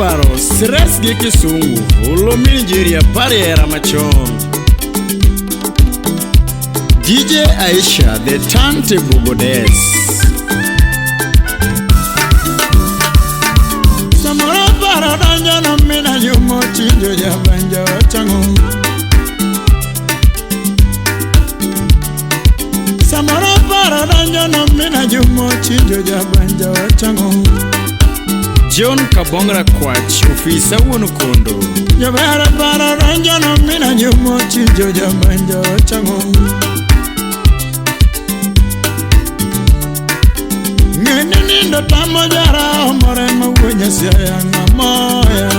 paro stress gi kisungu Ulo Nigeria pari hera machon. DJ Aisha the turntable goddess. Samoro paro donjo no mina yumo chinjo jabanja wachango. Samoro paro donjo no mina yumo chinjo jabanja wachango. John Kabongra Kwach ofisa wuon kondo. Jabara paro donjo no mina yumo chinjo jabanja wachango. Ng'eni nindo tamo jara omore mawuo Nyasaye ng'amoya.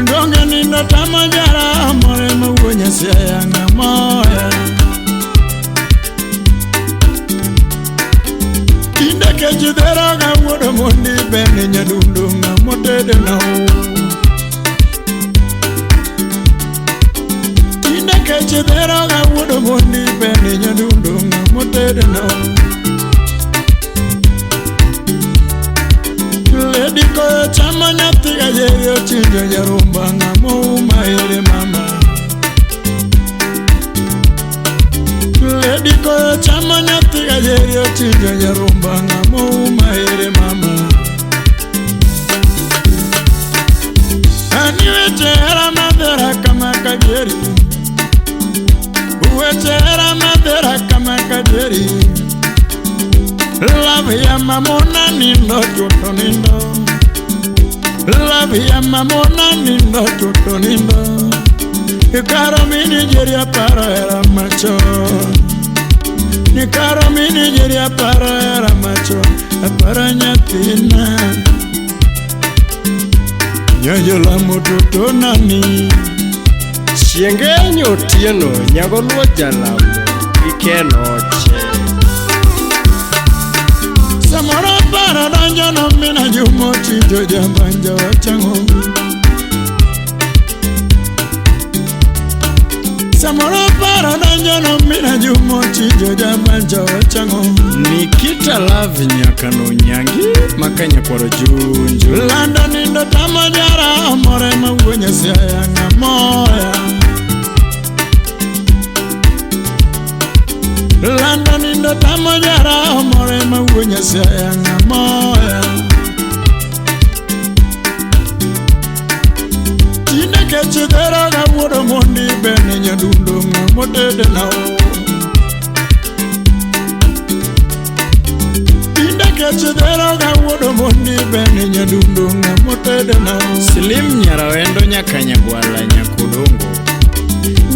Ndonge nindo tamo jara omore mawuo Nyasaye ng'amoya. Tinde kech dhero ga wuodo mondi bende nyadundo ng'amotede na Tinde kech dhero ga wuodo mondi bende nyadundo ng'amotede na Lady koyo chamo nyathi ga yeri ochinjo jarumba ng'amouma ere mama. Lady koyo chamo nyathi ga yeri ochinjo jarumba ng'amouma ere mama. Ani weche hera madhera kama kadieri. Weche hera madhera kama kadieri. Love ya mamona nindo chuto nindo. Love ya mamona nindo chuto nindo. Ikaro mi Nigeria paro hera macho. Nikaro mi Nigeria paro hera macho. Aparo nyathina. Nyojo lamo toto nani. Chienge Otieno nyagoluo jalamo gi Ken Oche. Samoro paro donjo no mina jumo chinjo jabanja wachango. Samoro paro donjo no mina jumo chinjo jabanja wachango. Nikita Love nyakano nyangi makanya kwaro junju. Lando nindo tamo jara omore mawuo Nyasaye ng'amoya. Lando nindo tamo jara omore mawuo Nyasaye ng'amoya. Tinde kech dhero ga wuodo mondi bende nyadundo ng'amotede na Tinde kech dhero ga wuodo mondi bende nyadundo ng'amotede na Slim Nyarawendo nyaka Nyagwala nyakodongo.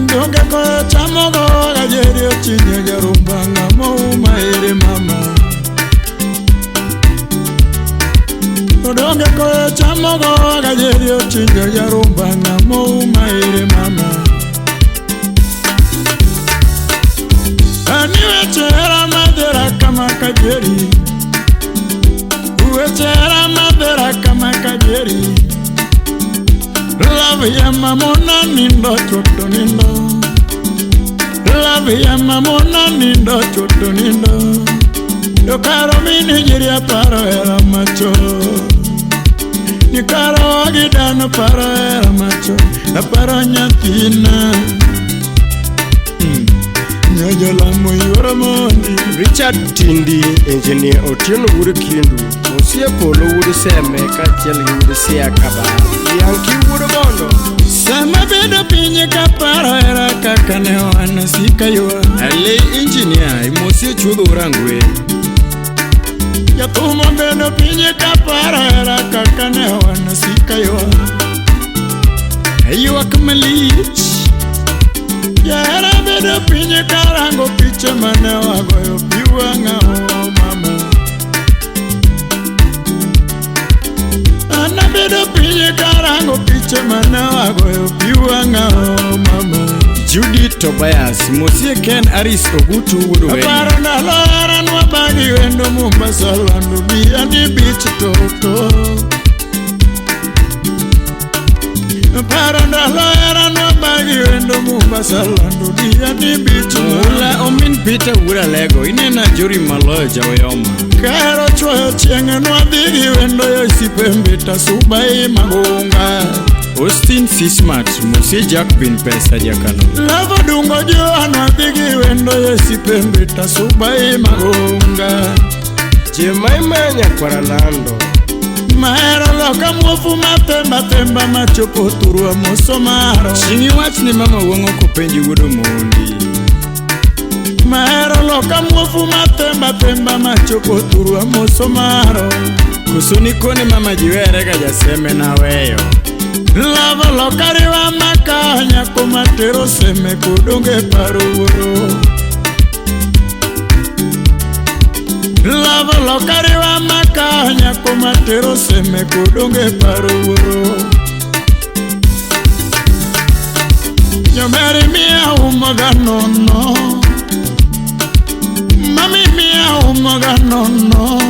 Donge koyo chamo go ga jeri ochinjo jarumba ng'amouma ere mama. Donge koyo chamo go ga jeri ochinjo jarumba ng'amouma ere mama. Ani weche hera madhera kama kadieri. Weche hera madhera kama kadieri. Love ya mamona nindo choto nindo. Love ya mamona nindo choto nindo. Yokaro mi Nigeria paro hera macho. Nikaro agidano paro hera macho. Aparo nyathina. Nyojo lamo yuoro mondi. Richard Tindi, Engineer Otieno wuod Kindu, Mosie Polo wuod Seme kaachiel gi wuod Sia Kabar. Yanki wuod Bondo. Sama bedo piny kaparo hera kaka ne wan sika ywa. Ali engineer imosie chuodho Rangwe. Jathum obedo piny kaparo hera kaka ne wan sika ywa. Aywak malich. Jahera bedo piny karango piche mane wagoyo pi wang'a o mama. An abedo piny karango piche mane wagoyo pi wang'a o mama. Judy Tobias mosie Ken Aris Ogutu wuod Wenya. Aparo ndalo hera nwabagi wendo Mombasa lando Diani Beach toto. Aparo ndalo hera nwabagi wendo Mombasa lando Diani Beach Mula omin Peter wuod Alego inena Jori maloyo jaoyoma. Kahero chwoyo chieng' nwadhi gi wendo yo sipembe tasubai magunga. Austin Sismat Mosie Jack Pin Pesa Jakano. Lavo dungo joa nwadhi gi wendo yo sipembe tasubai magunga. Jemaima nyakwara Lando. Mahero loka muofu mathemba themba machopo thurwa moso maro. Chieng' iwach ni mama wuong'o kopenji wuod Omondi. Mahero loka muofu mathemba themba machopo thurwa moso maro. Koso nikone mama jiwere ga jaseme naweyo. Lavo loka riwa maka nyako matero seme kodonge paro wuoro. Lavo loka riwa maka nyako matero seme kodonge paro wuoro. Nyomeri mia umoga nono. Mami mia umoga nono.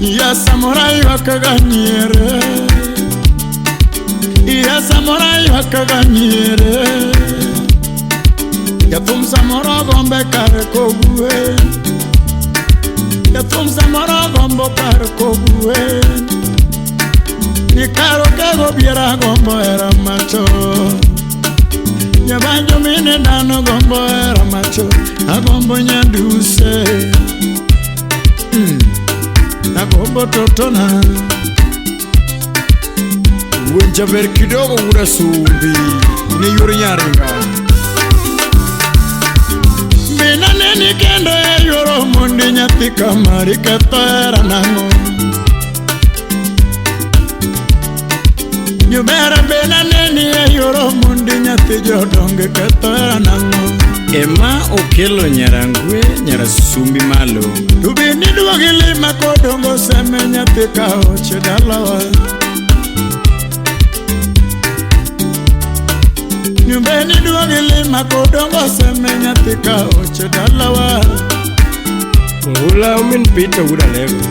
Ya samurai wakaganyere. Ya samurai wakaganyere. Ya thum samoro gombe kar kogwe. Ya thum samoro gombo kar kogwe. Ni karo kego biera gombo era macho. Nyabanjo mine dano gombo era macho. Agombo nyanduse. Agombo totona. Wuon jaber kidogo wuod Asumbi ne yor nyaringa. Mina neni kendo e yoro mondi nyathi kamari ketho hera nang'o. Nyubera bena neni e yoro mondi nyathi jodonge ketho hera nang'o. Ema okelo nyarangwe nyarasumbi malo. To be niduogi lima kodongo seme nyathi ka oche dalawa. Nyumbe niduogi lima kodongo seme nyathi ka oche dalawa. Oula omin Peter wuod Alego.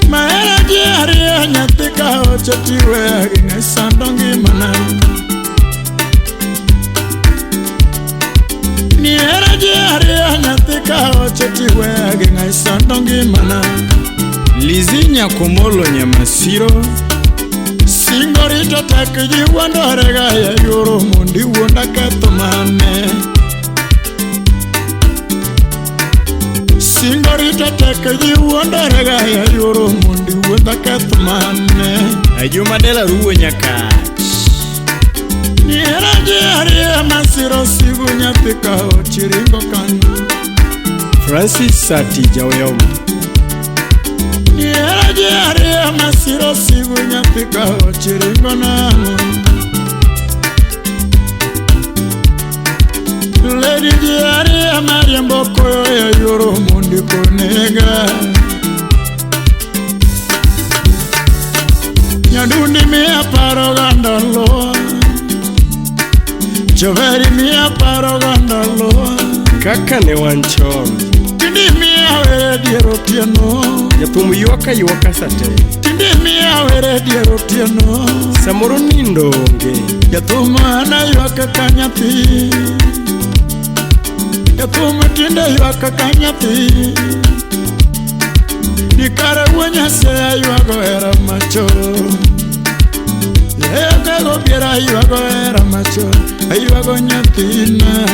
Mahera ji ariyo nyathi ka oche tiweya gi ng'e sando ngimana. Nihera ji ariyo nyathi ka oche tiweya gi ng'e sando ngimana. Lizi Nyakomolo Nyamasiro. Singo rito tek ji wuondore ga e yoro mondi wuonda ketho mane. Singo rito tek ji wuondore ga e yoro mondi wuonda ketho mane. Ajuma Dela Ruo Nyakach. Nihera ji ariyo masiro sigu nyathi ka ochiringo kanyo. Francis Sati Jaoyom. Nihera ji ariyo masiro sigu nyathi ka ochiringo nang'o. Lady ji ariyo mariembo koyo e yoro mondi konega. Nyadundi miya paro ga ndalo. Joveri miya paro ga ndalo. Kaka ne wan chon. Tinde miya were dier otieno. Jathum ywak aywaka sate. Tinde miya were dier otieno. Samoro nindo onge. Jathum an aywak ka nyathi. Jathum tinde ywak ka nyathi. Ni kare wuo Nyasaye aywago hera macho. Yekago biera aywago hera macho. Aywago nyathina.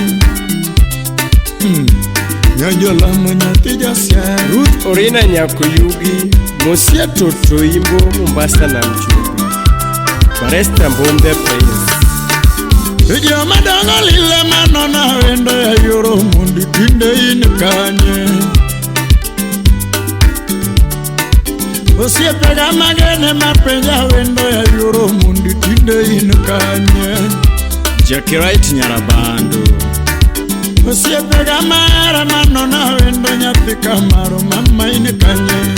Nyajolamo nyathi Josiah. Ruth Orina Nyakoyugi. Mosia Toto Imbo Mombasa na Mchumbi. Baresta Mbombe Prince. Joma dongo lile manona wendo ya yoro mondi tinde in kanye. Osiepega magene mapenja wendo ya yoro mondi tinde in kanye. Jackie Wright Nyarabando. Osiepega mahera manona wendo nyathi kamaro mama in kanye.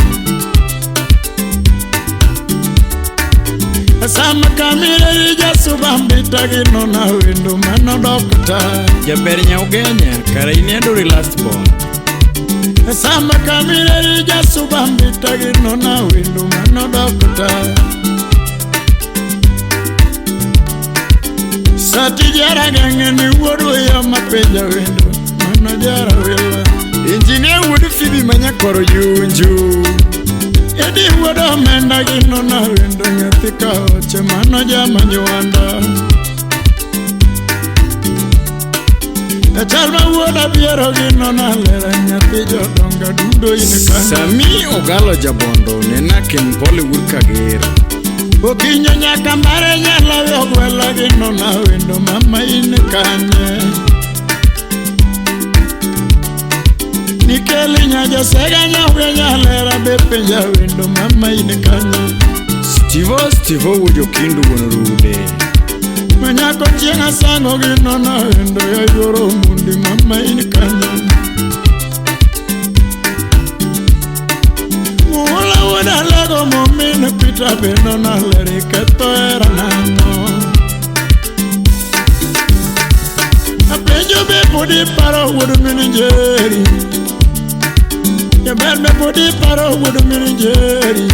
Sama kamire jasuba mbita gi nona wendo mano dokta. Jaber Nyaugenya kare in Edori last born. Sama kamire jasuba mbita gi nona wendo mano dokta. Sati jara genge ni wuodo ya mapenja wendo mano jara wela. Injinia wuod Fibi manyakoro Junju. Edi wuod omenda gi nona wendo nyathi kaoche mano jamanywanda. E chal ma wuod abiero gi nona lera nyathi jodonga dundo in kanyo. Sami Ogalo Jabondo nena Kempole wuod Kager. Okinyo nyaka mare nyalawe ogwela gi nona wendo mama in kanye. Nikeli nyajosega nyauya nyalera be penja wendo mama in kanye. Stivo Stivo wuod Okindu wuon Rude. Manyako chieng' asango gi nona wendo ya yuoro mundi mama in kanye. Muula wuod alego momin Peter be nona ler iketho hera nang'o. Apenjo be pod iparo wuod min Njeri. Jaber be pod iparo wuod min Njeri.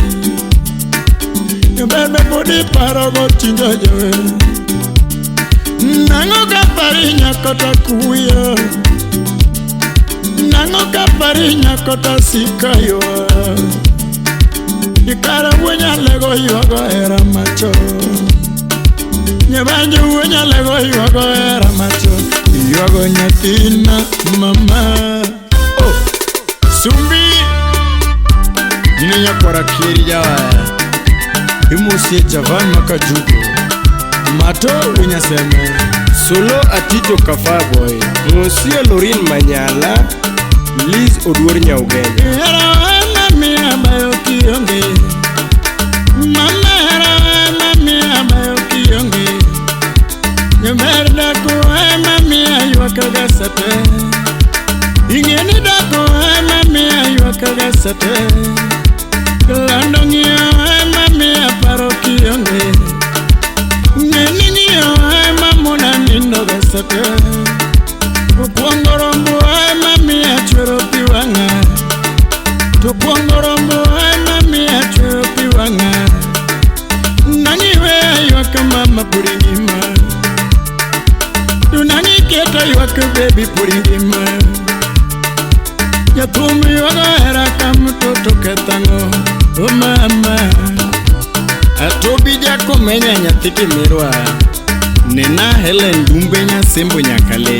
Jaber be pod iparo gochinjo jower. Nang'o ka pari nyako to kuyo. Nang'o ka pari nyako to sika ywak. Ikara wuo nyalego ywago hera machon. Nyabanjo wuo nyalego ywago hera machon. Ywago nyathina mama. Oh, Sumbi Nino nyakwara Kieri jawaya. Imosie Javan Makajugo. Mato Winyaseme. Solo Atijo Kafaboy. Mosie Lorin Manyala, Liz Oduor Nyaugenya. Hera ema miya bayo kionge. Mama hera ema miya bayo kionge. Nyaber dako ema miya ywak ga sate. Ing'e ni dako ema miya ywak ga sate. Lando ng'iyo ema miya paro kionge. Ng'e ni ng'iyo ema mona nindo ga sate. Okwongo rombo ema miya chwero pi wang'a. To kwongo rombo ema miya chwero pi wang'a. Nang'i weya ywak mama pod ingima. To nang'i keta ywak baby pod ingima. Jathum ywago hera ka mtoto kethang'o. O mama. Atobi Jakomenya nyathi Kimirwa. Nena Helen Dumbe Nyasembo Nyakale.